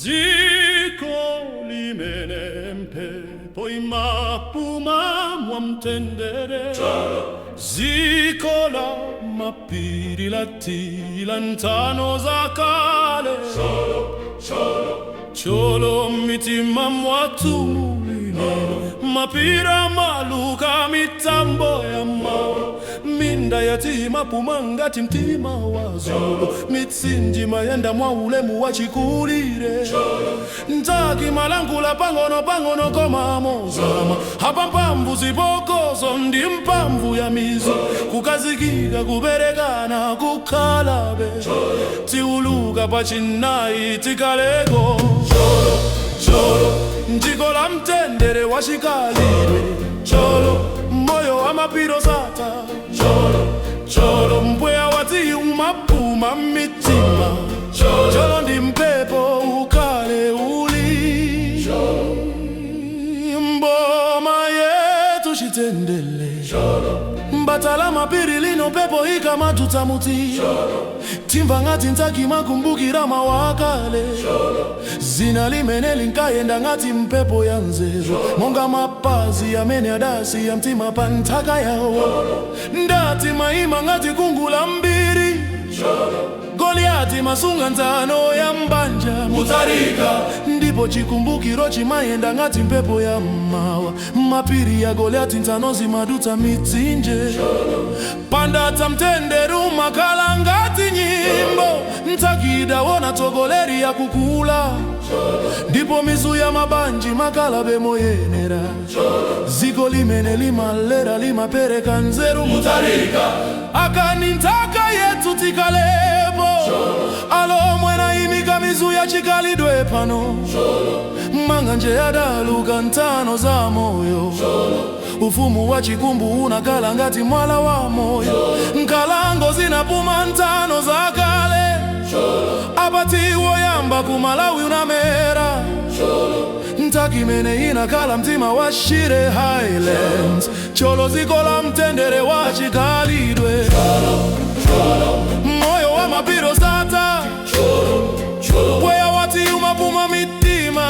Ziko limene mpepo imapuma mwamtendere, ziko la mapiri latila ntano za kale, Thyolo mitima mwathu mulino, mapira maluka mitambo ya mawa, minda yati imapuma ngati mtima wa Zulu, mitsinje imayenda mwa ulemu wa chikulire, Ntaki imalankhula pang'ono pang'ono koma mozama, apa mphamvu zipokoso ndi mphamvu ya mizu, kukazikika kuberekana kukhalabe, tiuluka pachinayi tikaleko. Thyolo, dziko la mtendere wachikalidwe, Thyolo, moyo wa mapiro sata, Thyolo, Thyolo, mpweya wati umapuma mitima, Thyolo ndi mphepo ukale uli mboma yetu chitendele, mbatala mapiri lino pepo ikamadutsa muti, timva ngati ntaki makumbukira mawakale, zina limene linkayenda ngati mphepo ya nzeru, monga mapazi amene adasiya mtima pa nthaka yawo, ndati maima ngati kungu la mbiri, Goliati masunga nzano ya mbanja Mutharika. Ndipo chikumbukiro chimayenda ngati mphepo ya mmawa, mapiri ya Goliati nzano zimadutsa mitsinje, pandatsa mtendere umakhala ngati nyimbo, nthaka idaona tsogoleri yakukula, ndipo mizu ya mabanji makalabe moyenera, ziko limene limalera limapereka nzeru. Mutharika. Akani nthaka yetu tikalepo, alomwe naimika mizu ya chikalidwe pano, manganje adaluka ntano za moyo, ufumu wa chikumbu unakhala ngati mwala wa moyo, nkalango zinapuma ntano za kale, apati woyamba ku Malawi unamera, nthaka imene inakhala mtima wa Shire Highlands, Thyolo ziko la mtendere wa chikalidwe, moyo wa mapiro sata, mpweya wati umapuma mitima,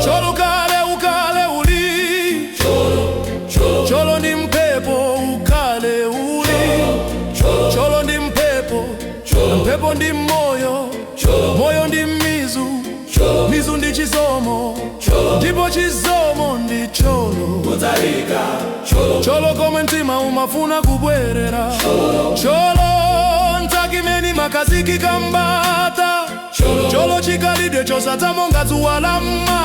Thyolo kale ukale uli, Thyolo ndi mphepo ukale uli, Thyolo ndi mphepo, mphepo ndi moyo, moyo ndi mizu, mizu ndi chisomo, ndipo chisomo ndi Thyolo. Mutharika. Thyolo komwe mtima umafuna kubwerera, Thyolo nthaka imene imakhazikika mbata, Thyolo chikalidwe chosatha monga dzuwa la mmawa.